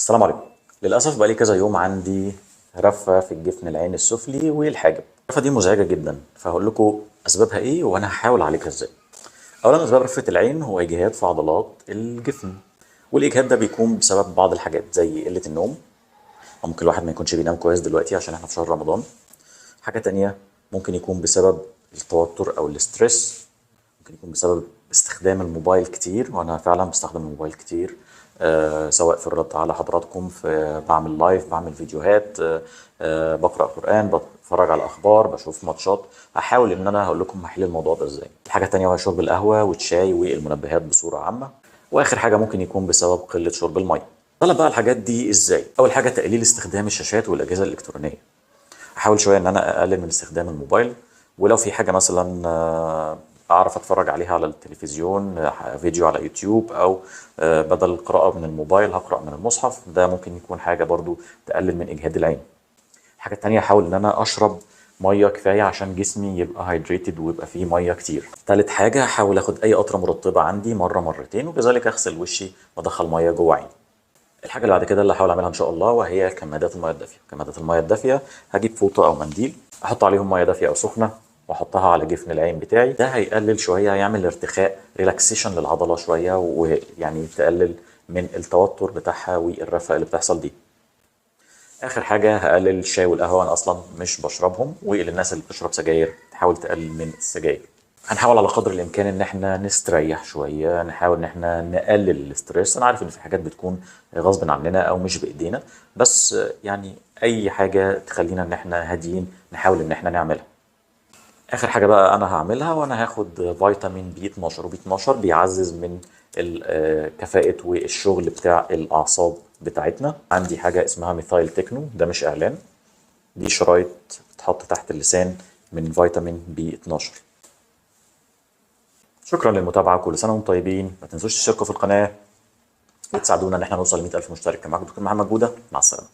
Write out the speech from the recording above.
السلام عليكم. للأسف بقالي كذا يوم عندي رفة في الجفن العين السفلي والحاجب. الرفة دي مزعجة جدا، فهقول لكم أسبابها إيه وأنا هحاول أعالجها إزاي. أولا، أسباب رفة العين هو إجهاد في عضلات الجفن، والإجهاد ده بيكون بسبب بعض الحاجات زي قلة النوم، أو ممكن الواحد ما يكونش بينام كويس دلوقتي عشان إحنا في شهر رمضان. حاجة تانية ممكن يكون بسبب التوتر أو ال stress، ممكن يكون بسبب استخدام الموبايل كتير، وأنا فعلا بستخدم الموبايل كتير، سواء في الرد على حضراتكم، في بعمل live، بعمل فيديوهات، بقرأ قرآن، بتفرج على أخبار، بشوف ماتشات. هحاول إن أنا هقول لكم هحل الموضوع ده إزاي. الحاجة التانية وهي شرب القهوة والشاي والمنبهات بصورة عامة. وآخر حاجة ممكن يكون بسبب قلة شرب المية. طلب بقى الحاجات دي إزاي؟ أول حاجة تقليل استخدام الشاشات والأجهزة الإلكترونية. احاول شوية ان انا اقلل من استخدام الموبايل، ولو في حاجة مثلا اعرف اتفرج عليها على التلفزيون، فيديو على يوتيوب، او بدل القراءة من الموبايل هقرا من المصحف، ده ممكن يكون حاجة برضو تقلل من اجهاد العين. الحاجة التانية احاول ان انا اشرب مية كفاية عشان جسمي يبقى hydrated ويبقى فيه مية كتير. تالت حاجة احاول اخد اي قطرة مرطبه عندي مرة مرتين، وكذلك اغسل وشي وادخل مية جوه عيني. الحاجة اللي بعد كده اللي هحاول اعملها ان شاء الله وهي كمادات المية الدافيه. كمادات المية الدافيه هجيب فوطه او منديل، احط عليهم مية دافيه او سخنة واحطها على جفن العين بتاعي. ده هيقلل شوية، هيعمل ارتخاء relaxation للعضله شوية، ويعني تقلل من التوتر بتاعها والرفه اللي بتحصل دي. اخر حاجة هقلل الشاي والقهوة، انا اصلا مش بشربهم، وللناس اللي بتشرب سجاير تحاول تقلل من السجاير. هنحاول على قدر الامكان ان احنا نستريح شوية، نحاول ان احنا نقلل ال stress. انا عارف ان في حاجات بتكون غصب عننا او مش بايدينا، بس يعني اي حاجة تخلينا ان احنا هاديين نحاول ان احنا نعملها. اخر حاجة بقى انا هعملها، وانا هاخد فيتامين بي 12، وبي 12 بيعزز من كفاءة والشغل بتاع الاعصاب بتاعتنا. عندي حاجة اسمها ميثايل تكنو، ده مش اعلان، دي شرايط بتتحط تحت اللسان من فيتامين بي 12. شكرا للمتابعة، كل سنة وانتم طيبين. ما تنسوش تشتركوا في القناة وتساعدونا ان احنا نوصل ل 100,000 مشترك. كان معاكم دكتور محمد جوده، مع السلامة.